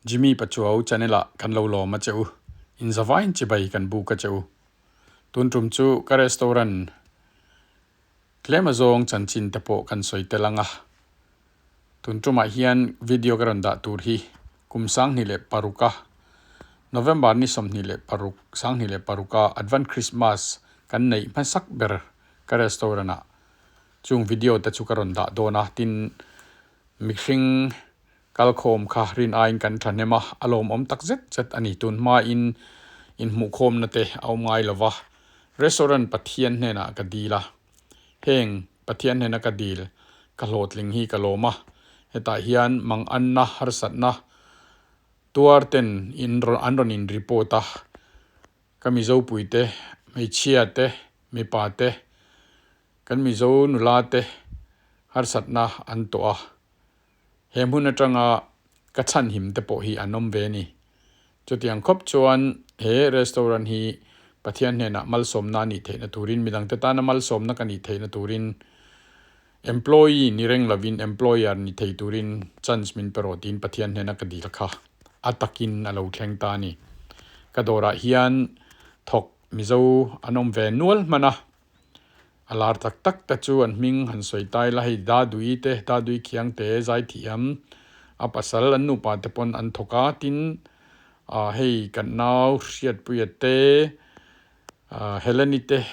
Jimmy Pachuau channel ah kan lo lawm a che u. In zavaiin chibai kan buk a che u. Tun tum chu ka restaurant tlem azawng chanchin te pawh kan sawi tel ang a. Tun tumah hian video ka rawn dah tur hi kum 2006 a November ni 26 2006 a Advent Christmas kan neih hmasak ber ka restaurant ah chung video te chu ka rawn dah dawn a. Tin, mihring Kalkhawm kha rin aiin kan thahnem a, a lawmawm tak zet zet a ni. Tun hmain inhmuhkhawmna te a awm ngai lo va, restaurant Pathian hnenah ka dil a, heng Pathian hnena ka dil ka hlawhtling hi ka lawm a, hetah hian manganna harsatna tuar ten in an rawn in report a, ka Mizo puite, hmeichhia te, mipa te, kan Mizo nula te harsatna an tawh a. He hmun atanga ka chhanhim te pawh hi an awm ve a ni. Chutiang khawp chuan he restaurant hi Pathian hnenah malsawmna a nih theihna turin, midangte tana malsawmna ka nih theihna turin, employee ni reng lovin employer ni thei turin chance min pe rawh tiin Pathian hnena ka dil kha a takin a lo thleng ta a ni. Ka dawrah hian thawk Mizo an awm ve nual hman a. A lar tak tak te chu an hming han sawi tai la, hei Dadui te, Dadui Khiang te, Zaithiam, a pasal an nupa te pawn an thawk a, tin ah hei kan nau Hriatpuia te, ah Heleni te,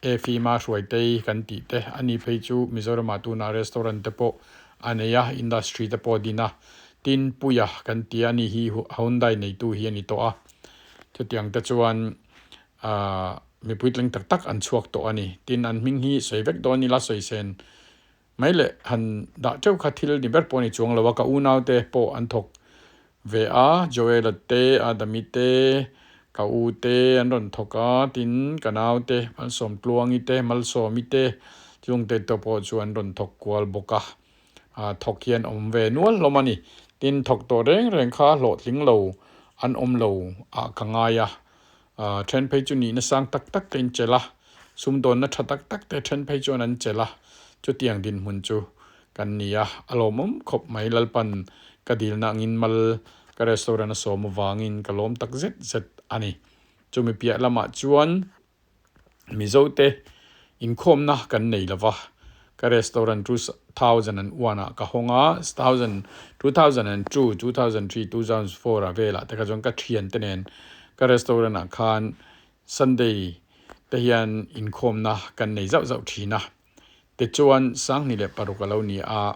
Efima Hruaitei kan tih te, ani phei chu Mizoramah tunah restaurant te pawh a nei a, industry te pawh a din a, tin Puia kan ti a, ani hi Hyundai neitu hi a ni tawh a, chutiang te chuan Ahh mipui tling tak tak an chhuak tawh a ni. Tin, an hming hi sawi vek dawn ila sawi sen mai leh han dah teuh kha thil ni ber pawh a ni chuang lo a, ka unaute pawh an thawk ve a, Joel-a te, Adami te, ka u te an rawn thawk a, tin ka naute Malsawmtluangi te, Malsawmi te chungte te pawh chu an rawn thawk kual bawk a, ah thawk hian awm ve nual hlawm a ni. Tin, thawk tawh reng reng kha hlawhtling lo an awm lo ah ka ngai a. Then phei chu nihna sang tak tak te in chelh a, sumdawnna tha tak tak te then phei chuan an chelh a, chutiang dinhmun chu kan ni a, a lawmawm khawp mai. Lalpan ka dilna angin mal ka restaurant a sawm avangin ka lawm tak zet zet a ni. Chumi piah lamah chuan Mizote inkhawmna kan nei lo va, ka restaurant 2001 ah ka hawng a, 2002, 2003, 2004 ah velah te kha chuan ka thiante nen ka restaurant ah khan Sunday te hian inkhawmna kan nei zauh zauh thin a. Tichuan 2006 a lo ni a,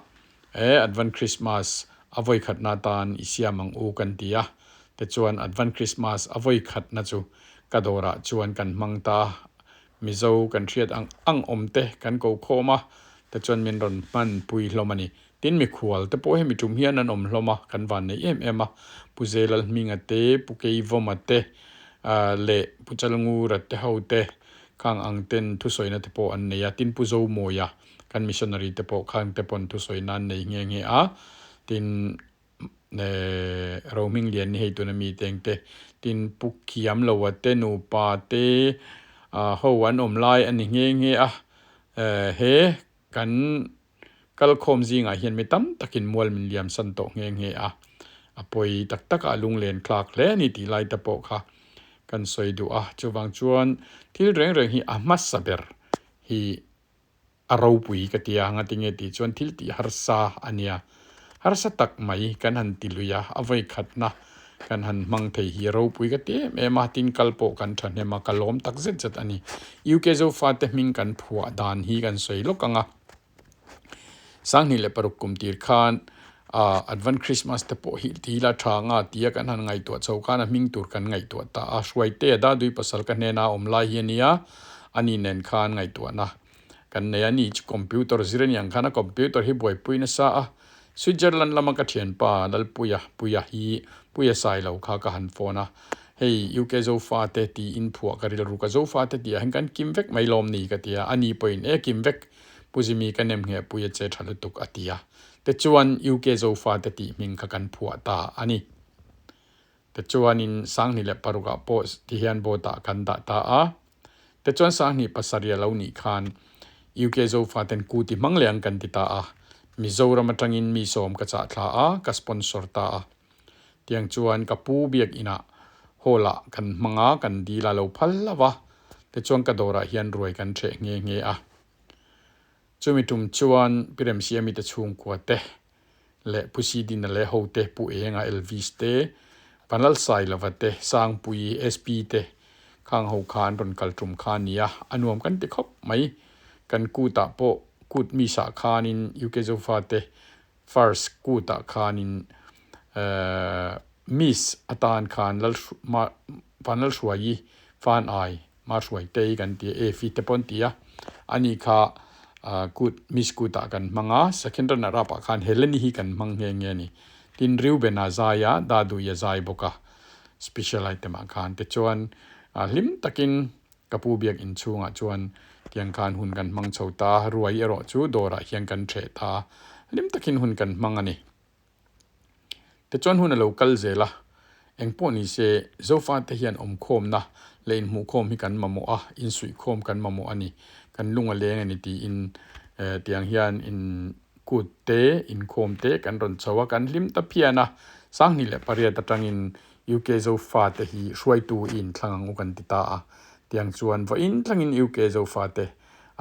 e Advent Christmas a vawikhatna atan i siam ang u kan ti a, tichuan Advent Christmas a vawikhatna chu ka dawrah chuan kan hmang ta a, Mizo kan hriat ang ang awm te kan ko khawm a, tichuan min rawn hmanpui hlawm a ni. Tin mikhual te pawh hemi tum hian an awm hlawm a, kan van nei em em a, Pu Zelalhminga te, Pu Keivawma te leh Pu Chalngura te ho te khang ang ten thusawina te pawh an nei a, tin Pu Zomawia kan missionary te pawh khang te pawn thusawina an nei nghe nghe a, tin Rohming Lian ni hei tuna mi te ang te, tin Pu Kiamloa te nupa te ho an awm lai a ni nghe nghe a, he kan Kalkhawm zingah hian mi tam takin mual min liam san tawh nghe nghe a, a pawi tak takah lunglen thlak hle a ni tih lai te pawh kha kan sawi duh a. Chuvang chuan thil reng reng hi a hmasa ber hi a ropui ka ti a, ngatinge tih chuan thil tih harsa a nia. Harsa tak mai kan han ti lui a, a vawi khatna kan han hmang thei hi ropui ka ti em em a, tin kal pawh kan thahnem a, ka lawm tak zet zet a ni. UK Zofate hming kan phuah dan hi kan sawi lawk ang a. 2006 kum tir khan ah Advent Christmas te pawh hi ti ila tha anga tia kan han ngaihtuah chho khan a hming tur kan ngaihtuah ta a, Hruaite Dadui pasal ka hnena awm lai hi a nia, ani nen khan ngaihtuahna kan nei a ni chu computer zir a ni ang khan a computer hi buaipui nasa a, Switzerland lama ka thianpa Lalpuia Puia hi Puia Sailo kha ka han phone a, hei UK Zofate tiin phuah ka rilru ka Zofate tih ah hian kan kim vek mai lawm ni ka ti a, ani pawhin e kim vek Pu Zimi ka nem ngheh Puia che tha lutuk a ti a, tichuan UK Zofate tih hming kha kan phuah ta a ni. Tichuanin 2006 ah pawh tihian board ah kan dah ta a. Tichuan 2007 a lo nih khan UK Zofaten Kuti hmang leh ang kan ti ta a. Mizoram atangin mi sawm ka chah thla a, ka sponsor ta a. Tiang chuan ka pu biak inah hall ah kan hmang a, kan dil a lo phal hlauh a, tichuan ka dawrah hian ruai kan ṭheh nghe nghe a. Chumi tum chuan Pi Remsiami te chhungkua te leh Pu Sidina leh hote, Pu Enga, Elvis te, Vanlalsailova te, Sangpui, SP te khang ho kha an rawn kal tum kha a ni a, a nuam kan ti khawp mai. Kan kutah pawh kut misah khanin UK Zofa te first kutah khanin miss atan khan Vanlalhruaii fan ai Mahruaitei kan ti a, Efi te pawh an ti a, ani kha kut Miss kutah kan hmang a, second runner up ah khan Heleni hi kan hmang nghe nghe a ni. Tin Reuben a zai a, Dadui a zai bawk a, special item ah khan tichuan hlim takin ka pu biak inchhungah chuan tiang khan hun kan hmang chho ta a, ruai erawh chu dawrah hian kan ṭheh ta a, hlim takin hun kan hmang a ni. Tichuan hun a lo kal zel a, engpawh ni se Zofate hian awmkhawmna leh inhmuhkhawm hi kan mamawh a, insuihkhawm kan mamawh a ni, kan lung a leng a ni tiin tiang hian in kut te, inkhawm te kan rawn chho a, kan hlim ta phian a, 2008 atangin UK Zofate hi hruaitu i inthlang ang u kan ti ta a, tiang chuan vawiin thlangin UK Zofate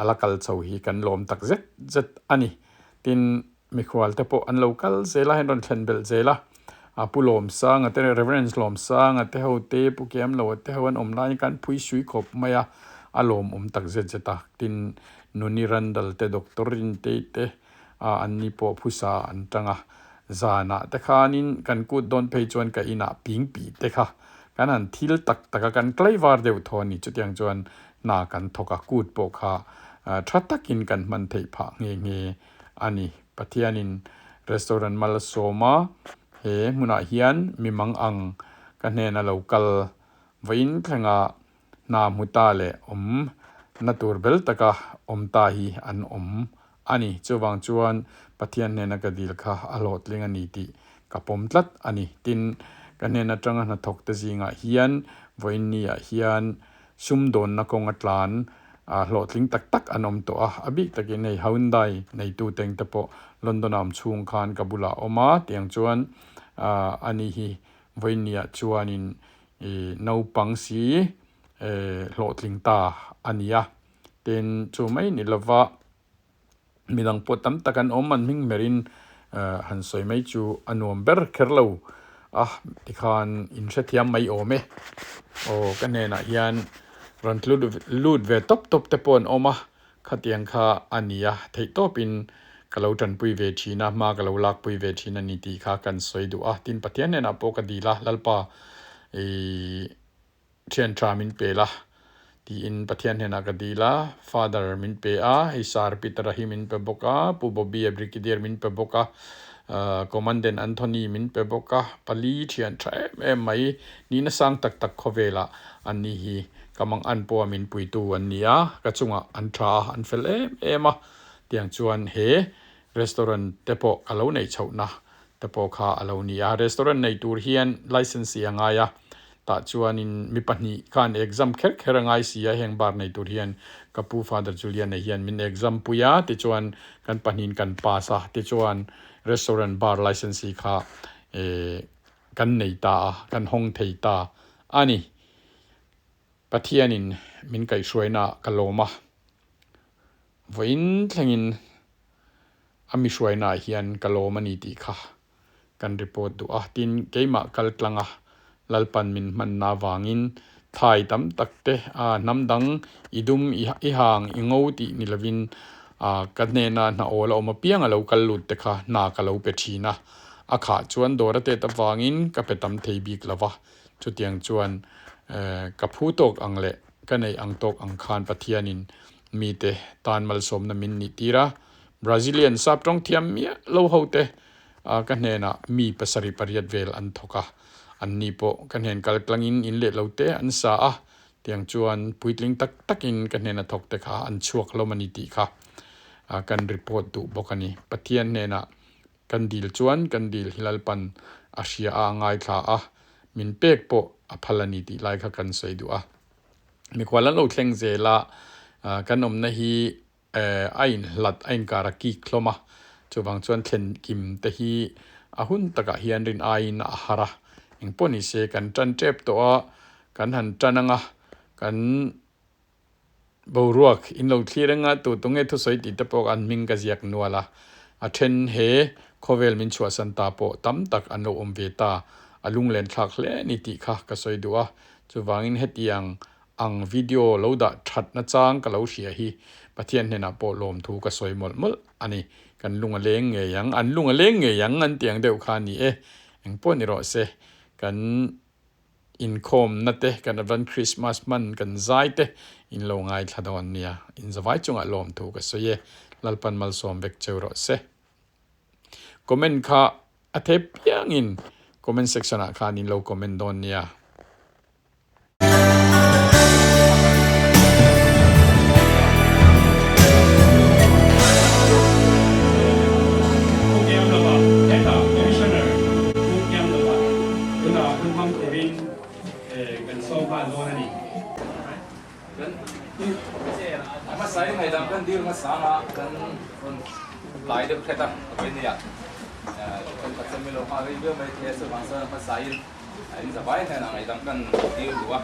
a la kal chho hi kan lawm tak zet zet a ni. Tin, Mikhual te pawh an lo kal zel a, an rawn thlen belh zel a. A Pu Lawmsanga te, Reverend Lawmsanga te ho te, Pu Kiamloa te ho an awm laiin khan phui sui khawp mai a, a lawmawm tak zet zet a. Tin, Nuni Randall te, Doctor Rintei te, a an ni pawh phusa an tang a. Zanah te khanin kan kut dawn phei chuan ka inah ping pih te kha kan han thil tak tak a, kan tlaivar deuh thaw a ni. Chutiang chuan hna kan thawk a, kut pawh kha tha takin kan hman theih phah nghe nghe. a ni. Pathianin restaurant mal a sawm a, he hmunah hian mi mang ang ka hnena lo kal vawiin thlenga hna hmu ta leh awm na tur bel taka awm ta hi an awm a ni. Chuvang chuan Pathian hnena ka dil kha a hlawhtling a ni tih ka pawm tlat a ni. Tin, ka hnen atanga hnathawk te zingah hian vawiin niah hian sumdawnna kawnga tlan hlawhtling tak tak an awm tawh a, a bik takin hei Hyundai neitu teng te pawh London a awm chhung khan ka bulah a awm a, tiang chuan ani hi vawiinniah chuanin ih naupang si hlawhtling ta a ni a, tin chu mai ni lova. Midang pawh tam tak an awm, an hming hmerin han sawi mai chu a nuam ber kher lo a, tikhan in hrethiam mai awm e. Aw ka hnenah hian rawn tlu lut ve tawp tawp te pawh an awm a, khatiang kha a ni a, theihtawpin ka lo tanpui ve thin a, hma ka lo lakpui ve thin a ni tih kha kan sawi duh a, tin Pathian hnenah pawh ka dil a, Lalpa ih. Thian tha min pe la tiin Pathian hnenah ka dil a, Father min pe a, hei Sir Peter-a hi min pe bawk a, Pu Bobby-a Brigadier min pe bawk a, Commandant Anthony min pe bawk a, pali thian tha em em mai, nihna sang tak tak khawvelah an ni hi ka mang an pawha min puitu an ni a, ka chungah an tha a, an fel em em a, tiang chuan he restaurant te pawh ka lo neih chhohna te pawh kha a lo ni a. Restaurant nei tur hian licence hi a ngai a, tah chuanin mi pahnih khan exam kher kher a ngai si a, heng bar nei tur hian ka pu Father Julian-a hian min exam pui a, tichuan kan pahnihin kan pass a, tichuan restaurant bar licence hi kha eh kan nei ta a, kan hawng thei ta a ni. Pathianin min kaihhruaina ka lawm a, vawiin thlengin A mi hruainaah hian ka lawm a ni tih kha kan report duh a, tin keimah kal tlang a Lalpan min hmanna avangin thai tam tak te a hnam dang i dum i hang i ngo tih ni lovin a ka hnena hna awl a awm apiang a lo kal lut te kha hna ka lo pe thin a, a khah chuan dawr a tet avangin ka pe tam thei bik lo va, chutiang chuan ka phu tawk ang leh ka neih ang tawk ang khan Pathianin mite tan malsawmna min nih tir a. Brazilian sap tawng thiam miah lo ho te ka hnenah mi pasarih pariat vel an thawk a, an ni pawh ka hnen kal tlangin in leh lo te an sa a, tiang chuan puitling tak takin ka hnena thawk te kha an chhuak hlawm a ni tih kha kan report duh bawk a ni. Pathian hnenah kan dil chuan kan dil hi Lalpan a hria a, a ngaithla a, min pek pawh a phal a ni tih lai kha kan sawi duh a. Mikhual an lo thleng zel a, kan awmna hi A inhlat a inkar a kik hlawm a, chuvang chuan thlen kim te hi A hun takah hian rin aiin a har a, engpawh ni se kan tan tep tawh a, kan han tan anga kan boruak in lo thlir anga tu tu nge thusawi tih te pawh an hming ka ziak nual a, a then he khawvel min chhuahsan ta pawh tam tak an lo awm ve ta, a lunglen thlak hle a ni tih kha ka sawi duh a, chuvangin hetiang ang video lo dah that nachang ka lo hria hi Pathian hnenah pawh lawmthu ka sawi mawlh mawlh a ni. Kan lung a leng ngei ang, an lung a leng ngei ang an tih ang deuh kha a ni e. Engpawh ni rawh se, kan inkhawmna te, kan Advent Christmas hman kan zai te in lo ngaithla dawn nia. Inzavai chungah lawmthu ka sawi e. Lalpan malsawm vek cheu rawh se. Comment kha a thei piangin comment section ah khan in lo comment dawn nia. In zavai hnenah ngaihdam kan tir duh a.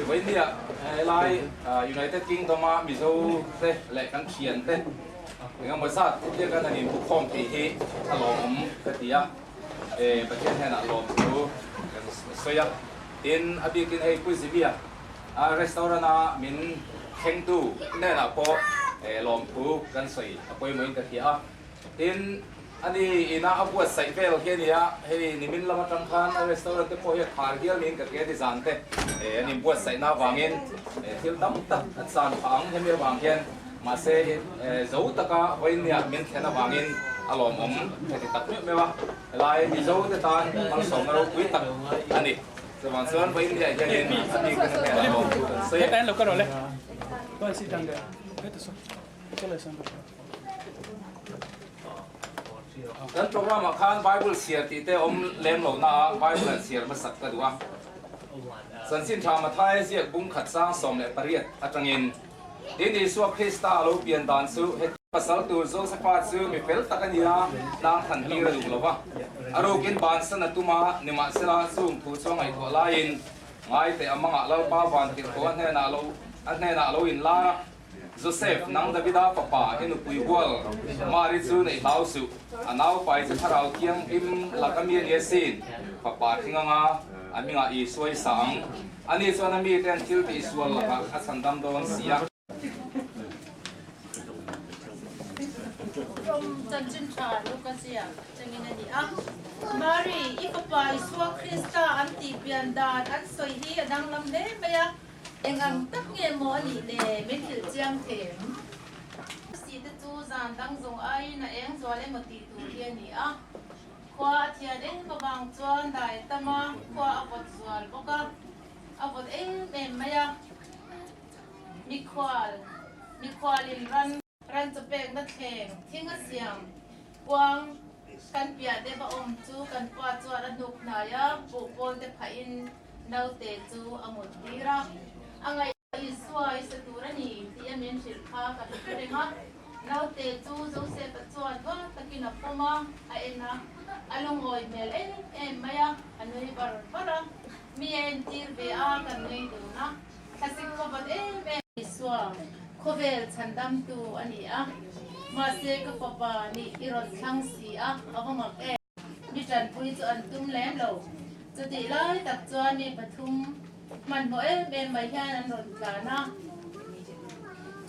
Vawinia helai United Kingdom a Mizo te leh kan thian te engemaw zat hetia kan han inbukhawm thei hi a lawmawm ka ti a. Pathian hnenah lawm chu kan sawi a. Tin, a bikin hei Pu Zimia restaurant a min thlengtu hnenah pawh lawmthu kan sawi a pawimawhin ka hria a. Tin, ani ina a buatsaih vel hi a nia, hei nimin lam atang khan a restaurant te pawh hi a khar hial niin ka hria ti zan te an inbuatsaihna avangin thil tam tak a chan phah ang hemi avang hian mahse zo taka vawinia min thlen avangin a lawmawm heti tak meuh meuh a, helai Mizo te tan malsawmna ropui tak a ni. Chuvang chuan vawinia hianin a bik te hnenah lawmthu kan sawi a. Kan program ah khan Bible chhiar tih te awm lem lo na a Bible an chhiar hmasak ka duh a. Chanchin tha Mathaia ziak bung khat sang 18 atangin Tin Isua Krista a lo pian dan chu heti pasal tur Josefa chu mi fel tak a ni a, tlang than tir a duh lo va. A rukin bansan a tum a, nimahsela chung thu chu a ngaihtuah laiin ngaiteh a mangah Lalpa van tirhkoh a hnenah lo a hnenah a lo inlar a. Joseph, nang Davida fapa, i nupui hual, Mari chu neih hlau suh, a naupai chu Thlarau Thianghlim laka mi a ni asin, fapa thing anga a hmingah Isua i sa ang. Ani chuan a mite an thil tih sual lakah a chhandam dawn si a. From Chanchin Tha Luka ziak changin a ni a. Mari, i fapa Isua Krista an tih pian dan an sawi hi a danglam hle mai a. Eng ang tak nge maw a nih le min hrilh chiang them? Si te chu zan dang zawng aiin a eng zual emaw tih tur hi a ni a. Khua a thian em avang chuan dai tam a, khua a vawt zual bawk a, a vawt em em mai a. Mikhual, mikhualin ran. Ran chu pekna thleng thing a siam kuang kan piah deuh a awm chu kan pa chuan a hnuk hnai a, buh pawl te phahin naute chu a mut tir a. A ngaih Isua i sa tur a ni tih a min hrilh kha ka hre reng a. Naute chu Joseph-a chuan duat takin a pawm a, a en a, a lungawi hmel em em mai a, a nui var var a. Mi a entir ve a, kan nui dun a. Thlasik khaw vat em em. Isua, khawvel chhandamtu a ni a, mahse ka fapa nih i rawn thlang si a, a va mak em. Mi tanpui chu an tum lem lo. Chutih lai tak chuan mi pathum hmanhmawh em em mai hian an rawn tlan a.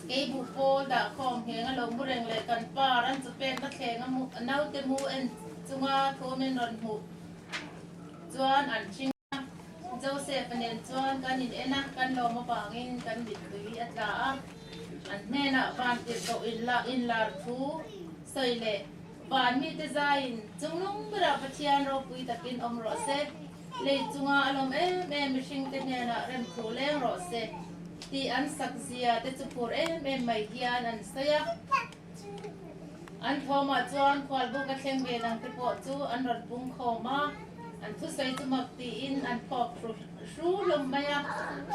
Kei buh pawl dah khawm ngheng a lo mu reng leh kan pa ran chu pekna thleng a mu naute mu en chunga thawm in rawn hmuh chuan an hring. Joseph-a nen chuan kan in en a, kan lawm avangin kan mittui a tla a. An hnenah van tirhkoh inlar thu sawi leh van mite zaiin chunglung berah Pathian ropui takin awm rawh se, lei chunga a lawm em em mihringte hnenah remthu leng rawh se tih an sak zia te chu phur em em mai hian an sawi a. An thawmah chuan khualbuk a thleng ve dang te pawh chu an rawn pung khawm a, an thusawi chu mak tiin an phawk hru hru hlawm mai a,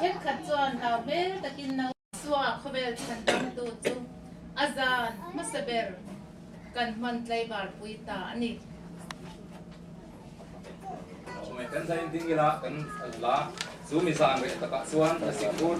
thenkhat chuan hlau hmel takin no. Isua khawvel chhan dangtu chu a zan hmasa ber kan hman tlaivar pui ta a ni. Awm e, kan zain ding ila kan hla chu mi zan reh takah chuan a sik bur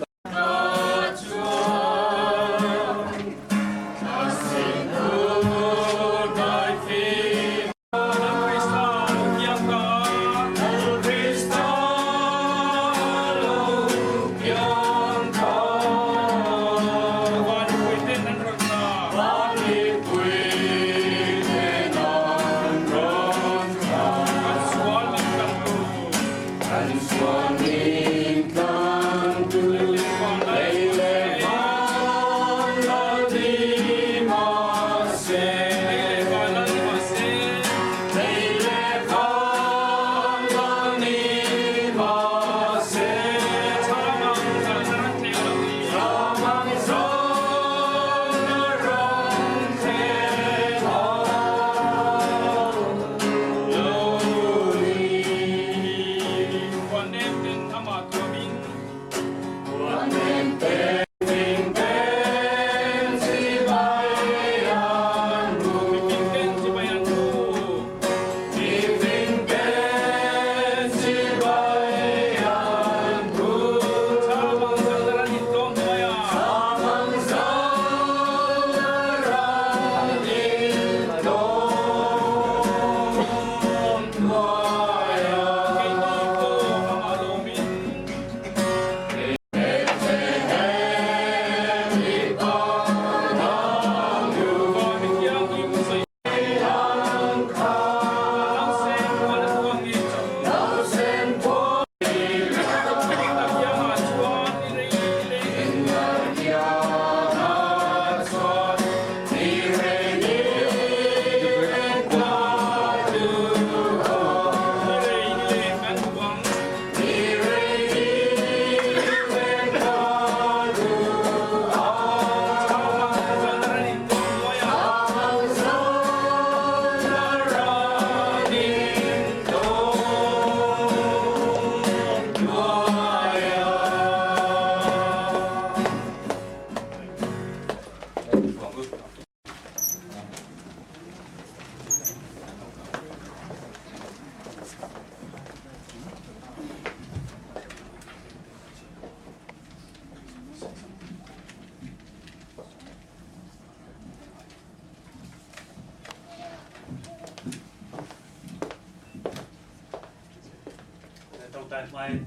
Tawngtai hmain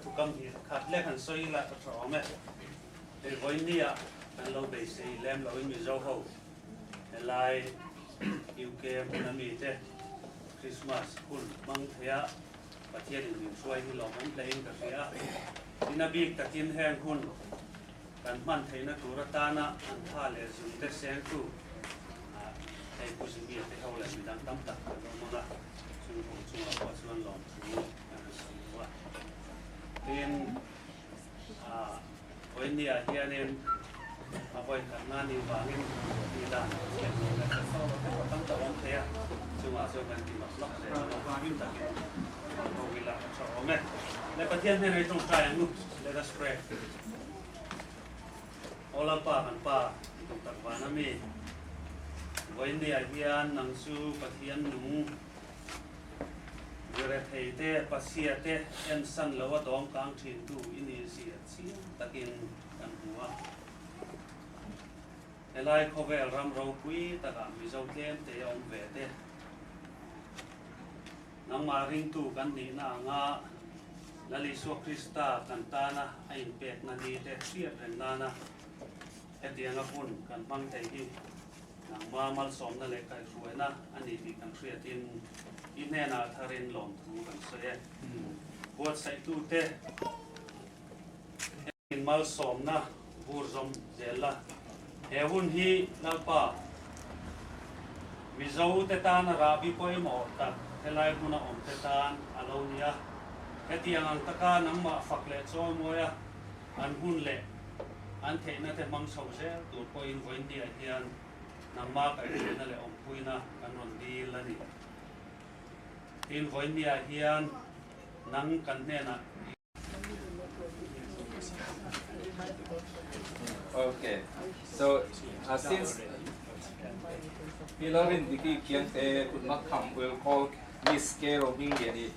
thukam hi khat lek han sawi ila a tha awm e. Hei vawinia kan lo beisei lem loin Mizo ho helai UK hmun a mite Christmas hun hmang theia Pathianin min hruai hi lawmawm hlein ka hria. Tin a bik takin heng hun kan hman theihna tur atana an tha leh zungte sengtu hei Pu Zimia te ho leh midang tam tak kan awm ang a, chung ho chungah pawh chuan lawmthu kan han sawi duh a. Tin, Vawinia hianin a vawi khat na ni vangin tih dan thiam lo leh hre fo te pawh tam tak awm thei a, chungah chuan kan ti mak mak zel ang a, hlim takin kan ho ila a tha awm e. Le Pathian hnenah i tawngtai ang u, let us pray. Aw Lalpa kan Pa, i tum tak van ami, Vawinia hian nang chu Pathian nung, Virethei te, Pasia te ensan lo a dawng kang thintu i ni zia chiang takin kan hmu a. Helai khawvel ram ropui takah Mizo tlem te a awm ve te. Nangmah ringtu kan nihna anga Lal Isua Krista kan tana a inpekna ni te hriat reng nana hetianga hun kan hmang thei hi Nangma malsawmna leh kaihhruaina a ni tih kan hriatin i hnenah tharin lawmthu kan sawi e. Buatsaihtute in malsawmna vur zawm zel la. He hun hi Lalpa Mizo te tana rahbi pawimawh tak helai hmuna awm te tan a lo ni a. Hetiang ang taka nangmah fak leh chawimawi a an hun leh an theihna te hmang chho zel tur pawhin vawiinniah hian nangma kaihhruaina leh awmpuina kan rawn dil a ni. Tin, vawiinniah hian nang kan hnenah i. Okay, so since Pilarin Diki Khiangte could not come, we'll call Miss K Rohmingliani.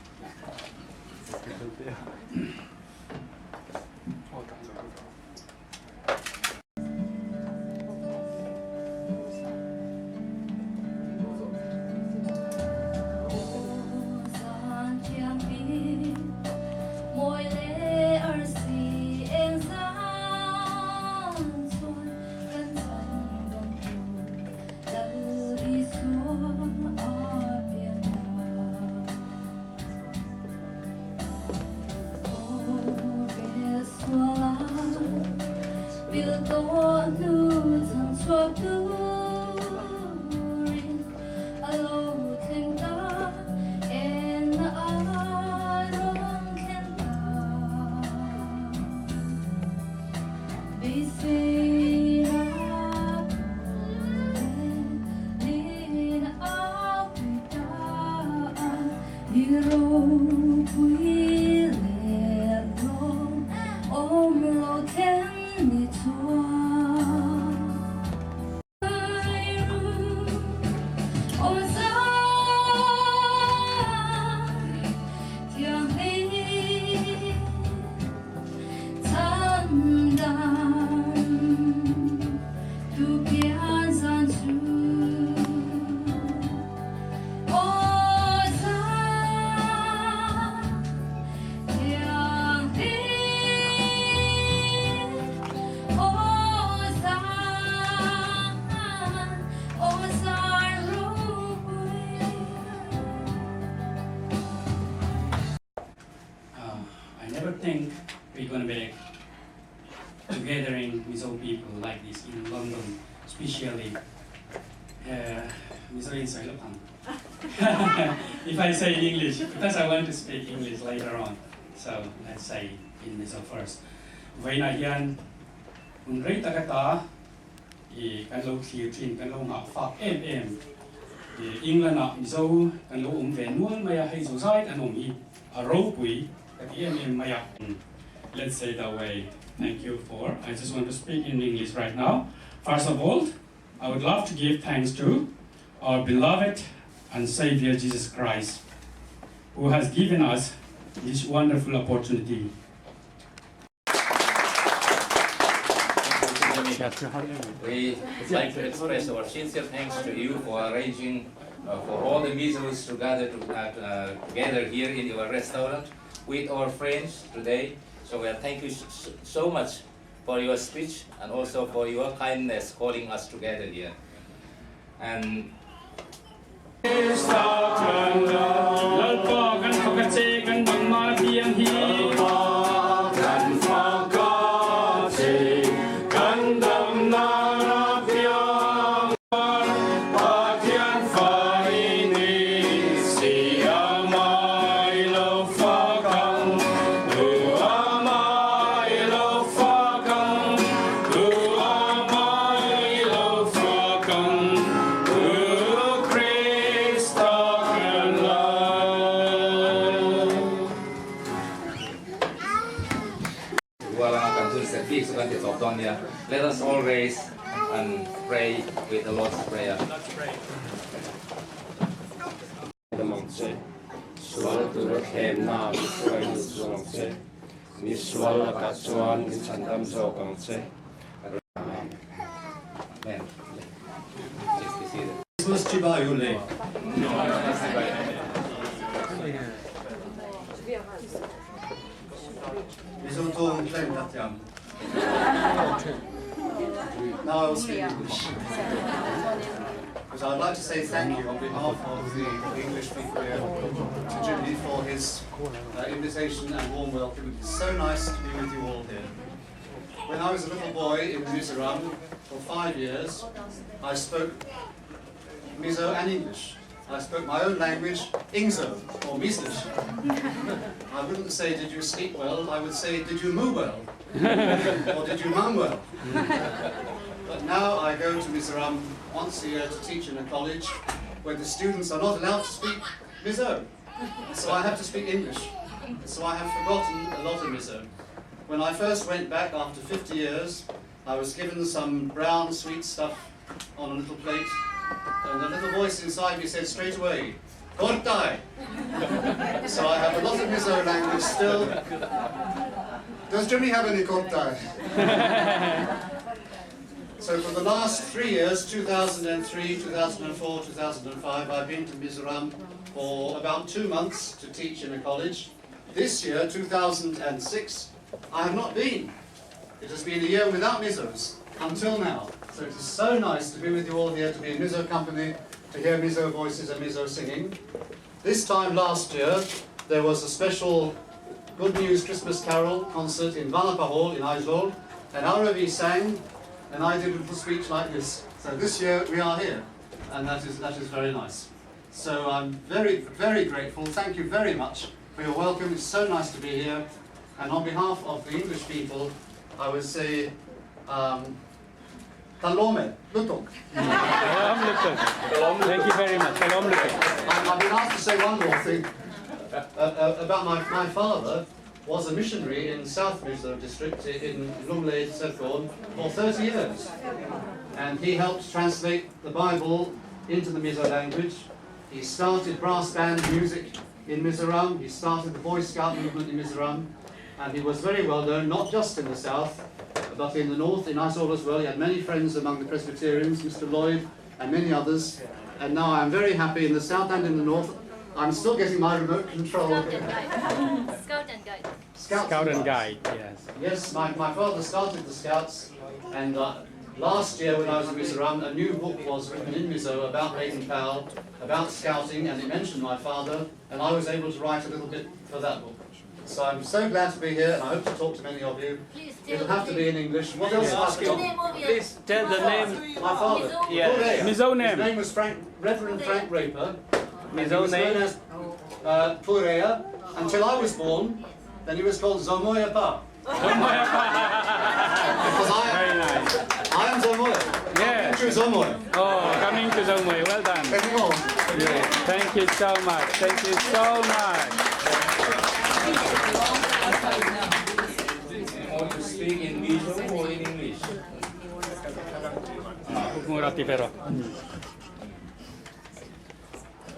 I never think we're gonna be together in Mizo people like this in London, especially Mizo in Sailopang. If I say in English, because I want to speak English later on, so let's say in Mizo first. Vawiinah hian hun rei taka ta i kan lo thlir thin, kan lo nghah fak em em i England ah Mizo kan lo awm ve nual mai a, hei zozai kan awm hi a ropui ka ti em em mai a. Let's say that way. Thank you for I just want to speak in English right now. First of all, I would love to give thanks to our beloved and Savior Jesus Christ, who has given us this wonderful opportunity. We would like to express our sincere thanks to you for arranging for all the Mizos to gather to, together here in your restaurant with our friends today. So we thank you so much for your speech and also for your kindness calling us together here. And Lalpa kan fak a che kan dangmah na piang hi. Lalpa kan fak a che kan damnak na piang. Pathian fa i ni si amah i lo fak ang tu amah i lo fak ang tu amah i lo fak ang tu Krista kan Lal. Let us all raise and pray with the Lord's Prayer. Ang che, sual tura thlemna mi hruai lut chu ang che, mi sual lakah chuan min chhandam zawk ang che. Amen. Amen. Please be seated. Christmas chibai u le. Mizo tawng tlem ka thiam. Now I will speak English. But I'd like to say thank you on behalf of the English people here to Jimmy for his invitation and warm welcome. It's so nice to be with you all here. When I was a little boy in Mizoram for 5 years, I spoke Mizo and English. I spoke my own language, Ingzo, or Mislish. I wouldn't say, did you sleep well? I would say, did you moo well? Or did you mum well? But now I go to Mizoram once a year to teach in a college where the students are not allowed to speak Mizo. So I have to speak English. So I have forgotten a lot of Mizo. When I first went back after 50 years, I was given some brown sweet stuff on a little plate, and a little voice inside me said straight away, Kortai. So I have a lot of Mizo language still. Does Jimmy have any kortai? So for the last 3 years, 2003, 2004, 2005, I've been to Mizoram for about 2 months to teach in a college. This year, 2006, I have not been. It has been a year without Mizos until now. So it is so nice to be with you all here, to be in Mizo company, to hear Mizo voices and Mizo singing. This time last year, there was a special Good News Christmas Carol concert in Vanapa Hall in Aizawl, and Aravi sang, and I did a little speech like this. So this year we are here, and that is very nice. So I'm very, very grateful. Thank you very much for your welcome. It's so nice to be here. And on behalf of the English people, I would say, Kalome, Lutuk. Thank you very much. Kalom Lutuk. I've been asked to say one more thing about my father was a missionary in South Mizo district in Lunglei, Serkawn, for 30 years. And he helped translate the Bible into the Mizo language. He started brass band music in Mizoram. He started the Boy Scout movement in Mizoram. And he was very well known, not just in the south, but in the north, in Aizawl as well. He had many friends among the Presbyterians, Mr. Lloyd and many others. And now I'm very happy in the south and in the north. I'm still getting my remote control. Scout and Guide. Scout and Guide. Scout and Guide, yes. Yes, my father started the Scouts, and last year when I was in Mizoram, a new book was written in Mizo about Baden Powell, about scouting, and it mentioned my father, and I was able to write a little bit for that book. So I'm so glad to be here, and I hope to talk to many of you. Please tell It'll have to be in English. What else ask you? Please tell the name. My father. Yeah. Mizo name. His name was Reverend Frank Raper. Mizo name. He was known as Purea until I was born. Then he was called Zomoya Pa. Zomoya Pa. Because Very nice. I am Zomoya. Yeah. Coming to Zomoya. Oh, coming to Zomoya. Well done. Any more? Yeah. Thank you so much. Thank you so much. Want to speak in Mizo or in English?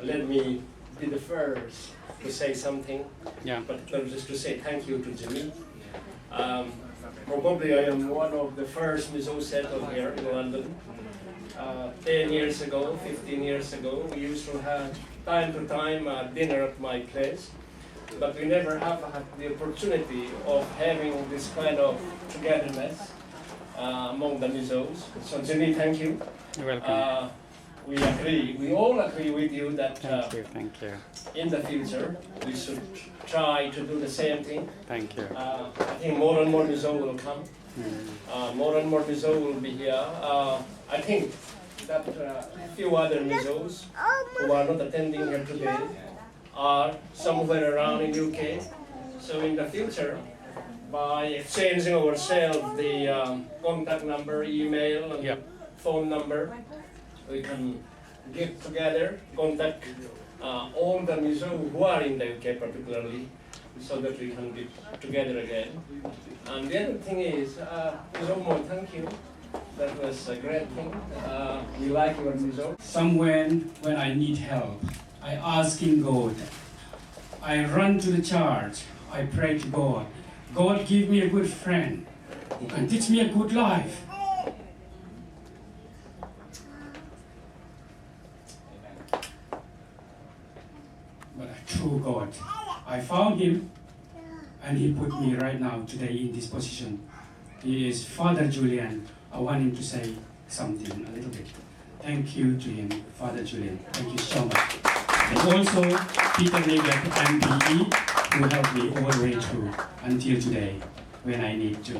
Let me be the first to say something, yeah. Particularly just to say thank you to Jimmy. Probably I am one of the first Mizo settled here in London. 10 years ago, 15 years ago, we used to have time to time dinner at my place, but we never have had the opportunity of having this kind of togetherness among the Mizos. So Jimmy, thank you. You're welcome. We agree, we all agree with you that thank you. In the future, we should try to do the same thing. Thank you. I think more and more Mizo will come. More and more Mizo will be here. I think that few other Mizos who are not attending here today are somewhere around in UK. So in the future, by exchanging ourselves the contact number, email, and yep. phone number, we can get together, contact all the Mizo who are in the UK particularly, so that we can be together again. And the other thing is, Mizo Mo, thank you. That was a great thing. We like your Mizo. Somewhere when I need help, I ask in God. I run to the church. I pray to God. God, give me a good friend who can teach me a good life. But a true God. I found him, and he put me right now today in this position. He is Father Julian. I want him to say something a little bit. Thank you to him, Father Julian. Thank you so much. And also Peter Nigel, MBE, who helped me all the way through until today when I need to.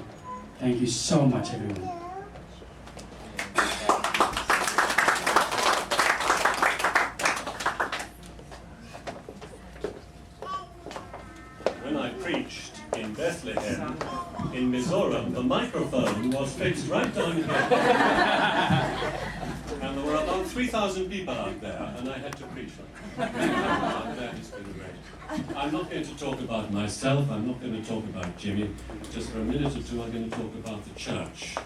Thank you so much, everyone. When I preached in Bethlehem, in Mizoram, the microphone was fixed right down here. And there were about 3,000 people out there, and I had to preach like that. That has been great. I'm not going to talk about myself, I'm not going to talk about Jimmy. Just for a minute or two, I'm going to talk about the church,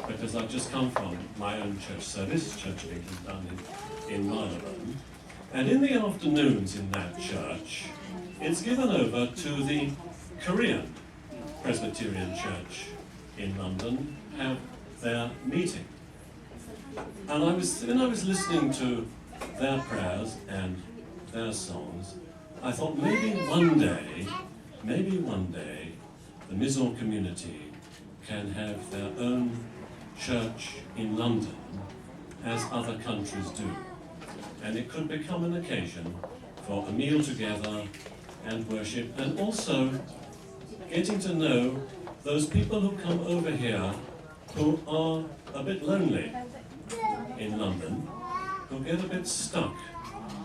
because I've just come from my own church service, Church of England, down in Marylebone. And in the afternoons in that church, it's given over to the Korean Presbyterian Church in London have their meeting. And I was, when I was listening to their prayers and their songs, I thought maybe one day, maybe one day, the Mizo community can have their own church in London, as other countries do. And it could become an occasion for a meal together and worship, and also getting to know those people who come over here who are a bit lonely in London, who get a bit stuck,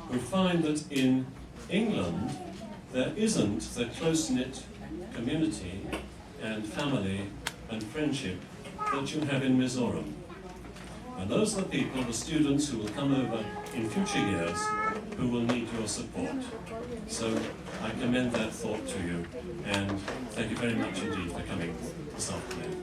who find that in England there isn't the close-knit community and family and friendship that you have in Mizoram. And those are the people, the students who will come over in future years who will need your support. So I commend that thought to you and thank you very much indeed for coming this afternoon.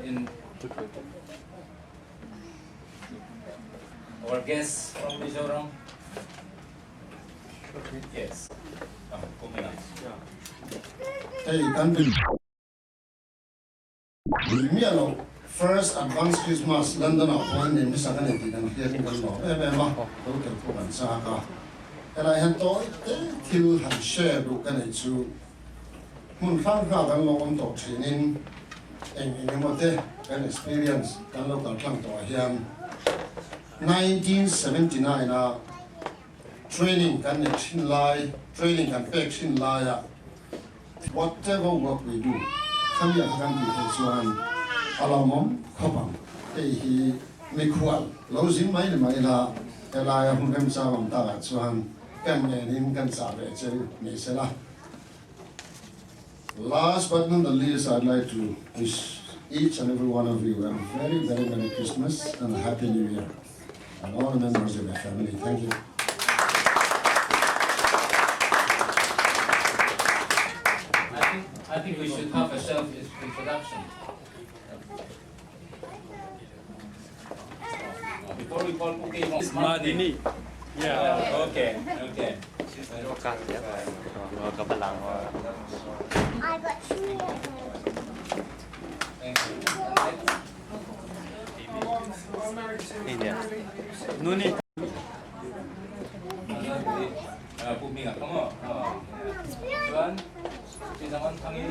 In our guests from Mizoram. Yes. Hei kan miah lo first advance Christmas London ah pawh hian ni hmasa ka nei tih kan hriat in kan lawm em em a, lo tel pawh kan chak a. Helai hian tawi te thil han share duh ka neih chu hmun hrang hrang kan lo awm tawh thin in eng eng emaw te kan experience kan lo kal tlang tawh ah hian 1979 a training kan neih thin lai, training kan pek thin laia whatever work we do khami ah kha kan tih theih chuan a lawmawm khawp ang. Hei hi mikhual lo zin mai ni mai ila helaia hun remchang awm takah chuan kan ngenin kan chah ve che ni sela. Last but not the least, I'd like to wish each and every one of you a very, very Merry Christmas and a Happy New Year. And all the members of your family. Thank you. I think, I think we should have a self-introduction. Before we call Puki, Madini. Yeah. Okay. Okay. I got two. Thank you. Nuni. Puminga kamu. Tuan, jangan tangi.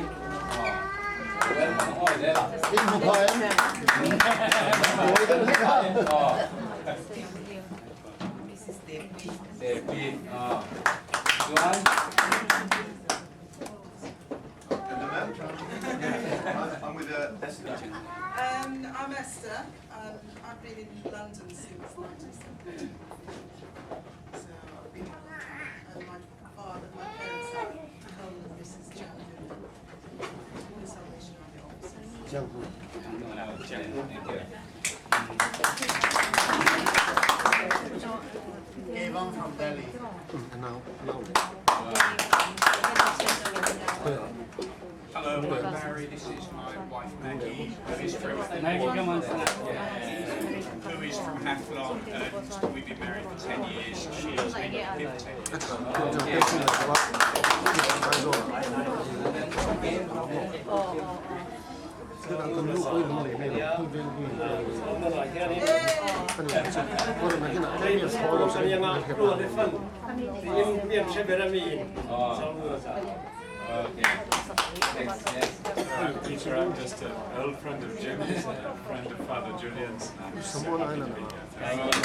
Well, kamu oh, Mrs. Devi. Devi. Tuan. I'm with Esther. I'm Esther. I've been in London since 1970. So I've been here a long time. And my father, my parents are Colonel and Mrs. Jandu, the Salvation Army officers. Thank you. Evan from Delhi. Hello, I'm Barry. This is my wife Maggie, who is from Maggie, come on. who is from Haflong, and we've been married for 10 years. She has been 15. Okay. Thanks. Yes. Hello, Peter. I'm just an old friend of Jim's and a friend of Father Julian's. And I'm so happy to be here. Thank you.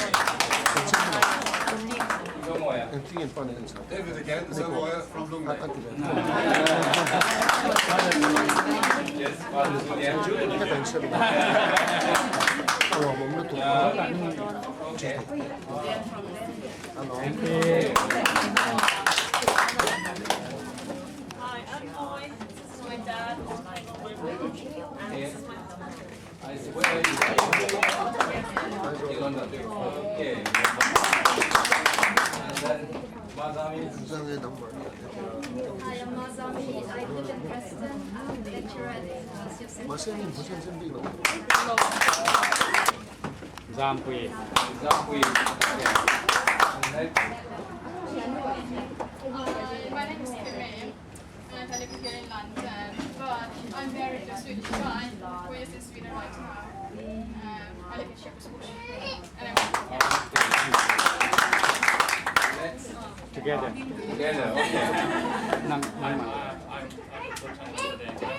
David again, Zomoya from Lunglei. Yes, Father Julian. Okay. Hi, I'm Moy. This is my dad, and this is my husband. I see. Where are you? In London. Okay. And then Mazami. Hi, I'm Mazami. I live in Preston. I'm a lecturer at the University of St. Zampui. Zampui. Okay. And next. My name is Kimmy, and I live here in London, but I'm married to a Swedish guy who is in Sweden right now. I live in Shepherd's Bush, and I'm Next. Together. Together, okay. Nang, nang, I'm I'm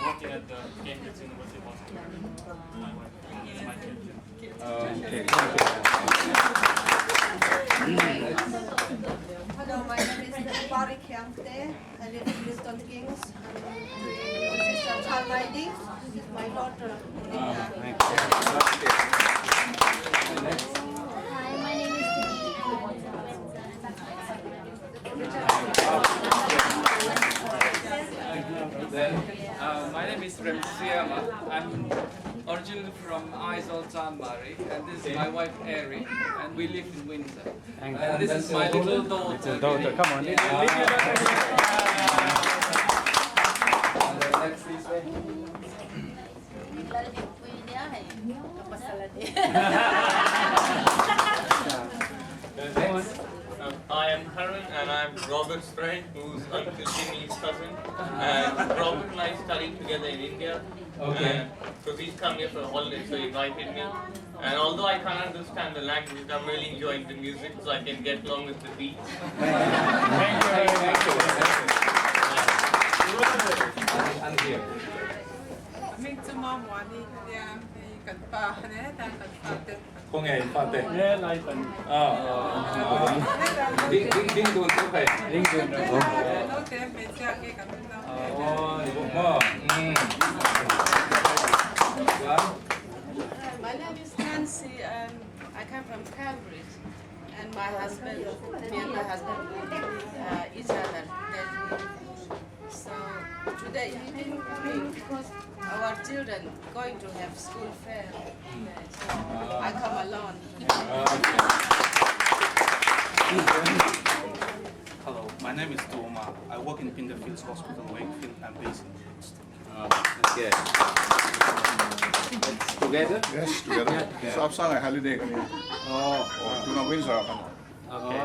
working at the Cambridge University Hospital. My wife, it's my kid. Okay. Hello, my name is Barry Kiangte. I live in Milton Keynes. I'm doing registered child minding. This is my daughter. Hi, my name is Denise. I'm from Windsor, and that's my husband. Then, My name is Remsiama. I'm originally from Aizawl Chanmari, and this is my wife Eri, and we live in Windsor. Thank And this is my little daughter. Little daughter, come on. Yeah. Little daughter. And then next this way. Next. I am Haran and I'm Robert's friend, who's Uncle Jimmy's cousin. And Robert and I studied together in India. Okay. So he's come here for a holiday, so he invited me. And although I can't understand the language, I'm really enjoying the music, so I can get along with the beats. Thank you. Thank you. And here. Kung ngay fate. Yeah, like Ah. Ding ding ding dun tu kai. Ding dun. Oh, ni mo. My name is Nancy and I come from Cambridge. And my husband, me and my husband, each other. That we, so today he didn't come because our children going to have school fair. Today, so I come alone. Hello, my name is Doma. I work in Pinderfields Hospital, Wakefield. I'm based in Leeds. Okay. Together? Yes, together. Yeah. So I'm holiday. Oh. Oh, do not Windsor. Okay.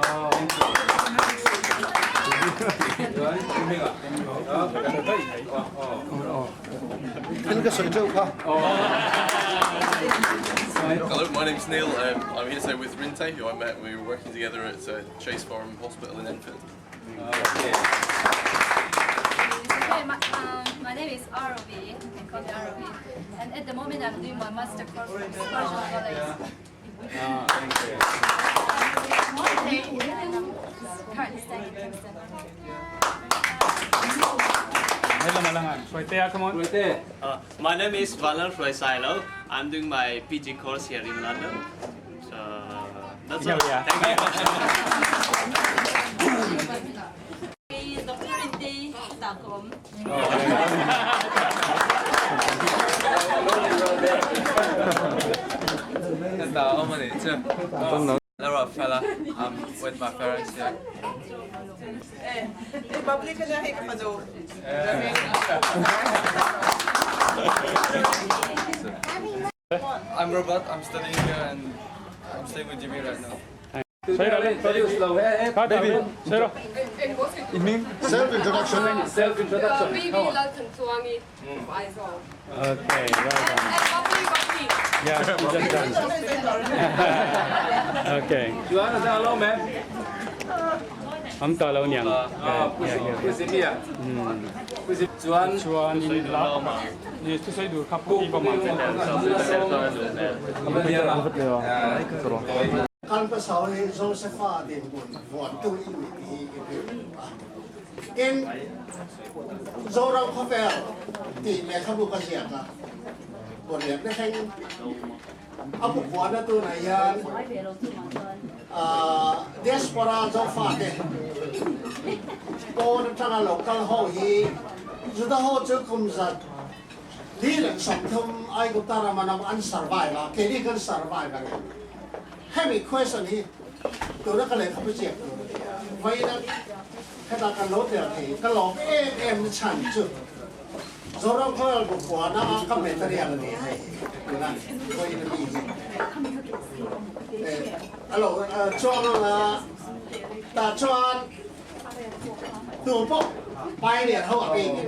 Hello, my name's Neil. I'm here today with Rinte, who I met. We were working together at Chase Farm Hospital in Enfield. Okay. Okay, my name is Arobi. You can call me Arobi. And at the moment, I'm doing my master course from Spurgeon College. Ah, thank you. And I'm currently studying in Kingston. Hello, Malangan. Suerte, come on. Suerte. My name is Valan Sailo. I'm doing my PG course here in London. So that's all. Yeah. Thank you. Dr. Rinte Takom. Hello, fella. I'm with my parents here. I'm Robert. I'm studying here and I'm staying with Jimmy right now. Self-introduction. Self-introduction. Baby Come on. Lalton Tuangi from Aizawl. Okay, well done. Yeah, you just done. Okay. You want to say hello, man? I'm Talo Nyang. Ah, pusi mia. Pusi Chuan. Chuan in la. Ni tu sai dur kapu iba ma. Kan pa sao he Josepha din bun vuan tu i mi hi in Zoram Khovel ti le khabu ka sia ka bon le ne kheng apu buan na tu na yan diaspora zofa te pon tanga local ho hi juda ho chu kum zat li le sam thum ai ko tara manam an survive a ke li kan survive a. Hemi question hi tuna ka lehkhabu ziak tur a ni a, vawiina heta kan lo tel thei ka lawm em em na chhan chu Zoram Khawvel bu puana a ka material a ni hei tuna vawiina mi hi a lo chuang anga tah chuan tu pawh pioneer ho a bikin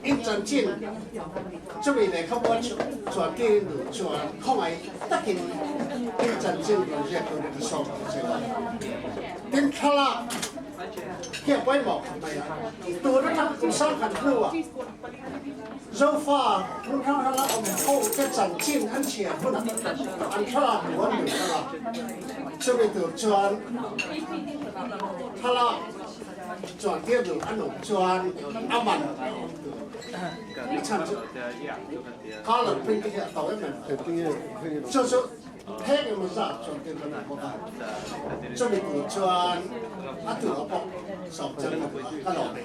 In chanchin chumi lehkhabu a chuan tirin duh chuan khawngaih takin in chanchin rawn ziak turin ka sawm ang che u. Tin thlalak hi a pawimawh khawp mai a, tun atang kum sangkhat hnuah Zofa hmun hrang hranga awm ho te chanchin an chhiar hunah an thlalak hmuh an duh thlang a, chumi tur chuan thlalak chuan tir duh an awm chuan a man a awm tur. A chhan chu colour print te hi a to em em mai. Chu chu heng emaw zat chuan tir kan awm bawk a, chumi tur chuan a tu a pawh sawm chang ka duh a, ka lawm e.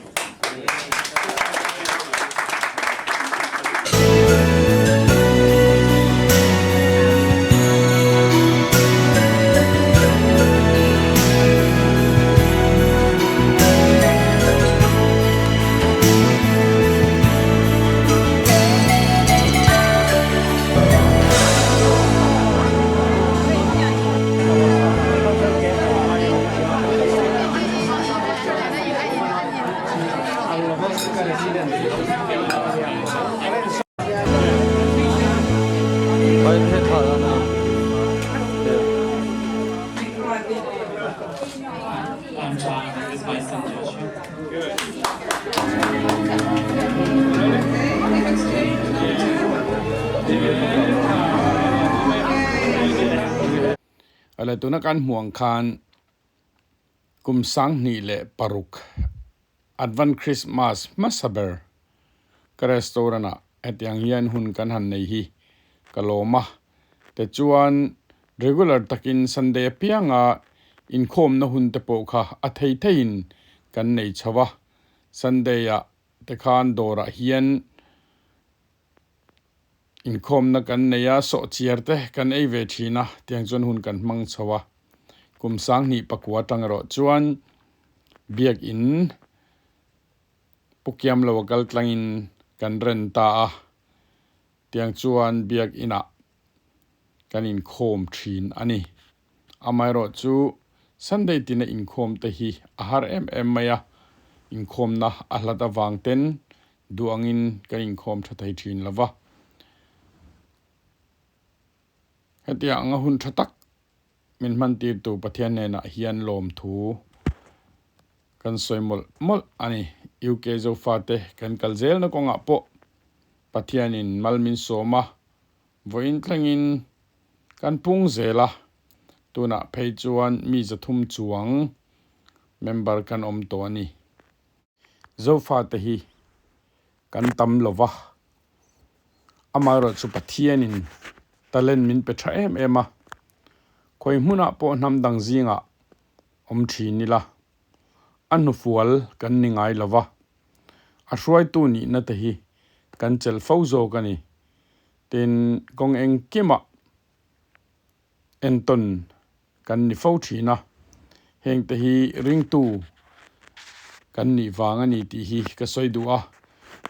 I'm John, and this is my son Joshua. Awle tuna kan hmuh ang khan kum 2006 Advent Christmas hmasa ber ka restaurant ah hetiang hian hun kan han nei hi ka lawm a, tichuan regular takin Sunday apianga inkhawmna hun te pawh kha a thei theiin kan nei chho a, Sunday ah te khan dawrah hian Inkhawmna kan nei a, sawhchiar te kan ei ve thin a, tiang chuan hun kan hmang chho a. Kum 2009 atang erawh chuan Biakin Pu Kiamlo a kal tlangin kan ren ta a, tiang chuan Biakinah kan inkhawm thin a ni. Amaherawh chu Sunday tina inkhawm te hi a har em em mai a, inkhawmna a hlat avang ten duh angin kan inkhawm tha thei thin lo va. Hetiang anga hun tha tak min hmantirtu Pathian hnenah hian lawmthu kan sawi mawlh mawlh a ni. UK Zofate kan kal zelna kawngah pawh Pathianin mal min sawm a, Vawiin thlengin kan pung zel a, tunah phei chuan mi 300 chuang member kan awm tawh a ni. Zofate hi kan tam lo va, amaherawh chu Pathianin talent min pe tha em em a, khawi hmunah pawh hnam dang zingah awm thin ila, a hnufual kan ni ngai lo va, a hruaitu nihna te hi kan chelh fo zawk a ni. Tin, kawng engkimah entawn kan ni fo thin a, hengte hi ringtu kan nih vang a ni tih hi ka sawi duh a.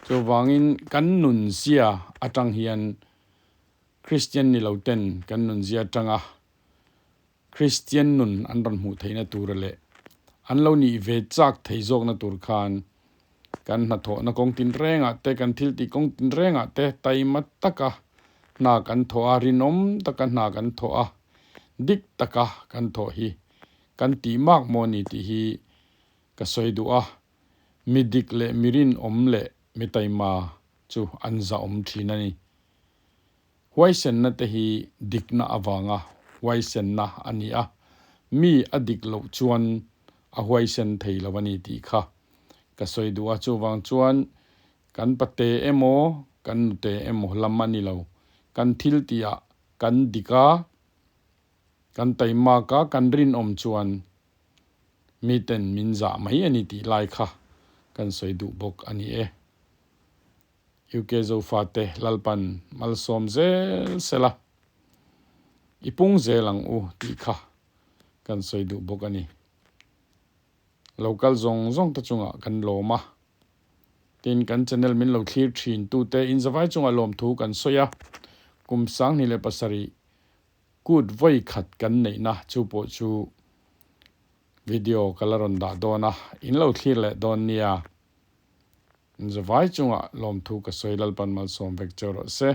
Chuvangin kan nunzia atang hian Kristian ni lo ten kan nunzia atanga Kristian nun an rawn hmuh theihna tura leh an lo nih ve chak thei zawkna tur khan kan hnathawhna kawng tinrengah te, kan thiltih kawng tinrengah te taima taka hna kan thawh a, rinawm taka hna kan thawh a, dik taka kan thawh hi kan tih mak maw ni tih hi ka sawi duh a, mi dik leh mi rinawm leh mi taima chu an zahawm thin a ni. Huaisenna te hi dikna avanga huaisenna a ni a, mi a dik loh chuan a huaisen thei lo a ni tih kha ka sawi duh a, chuvang chuan kan pate emaw kan nute emaw lam a ni lo, kan thil tihah kan dik a, kan taimak a, kan rinawm chuan miten min zah mai a ni tih lai kha kan sawi duh bawk a ni e. UK Zofate Lalpan malsawm zel sela i pung zel ang u tih kha kan sawi duh bawk a ni. Lo kal zawng zawng te chungah kan lawm a, tin kan channel min lo thlir thin tute inzavai chungah lawmthu kan sawi a, kum 2007 kut vawi khat kan neihna chu pawh chu video ka la rawn dah dawn a, in lo thlir leh dawn nia. Inzavai chungah lawmthu ka sawi Lalpan malsawm vek cheu rawh se.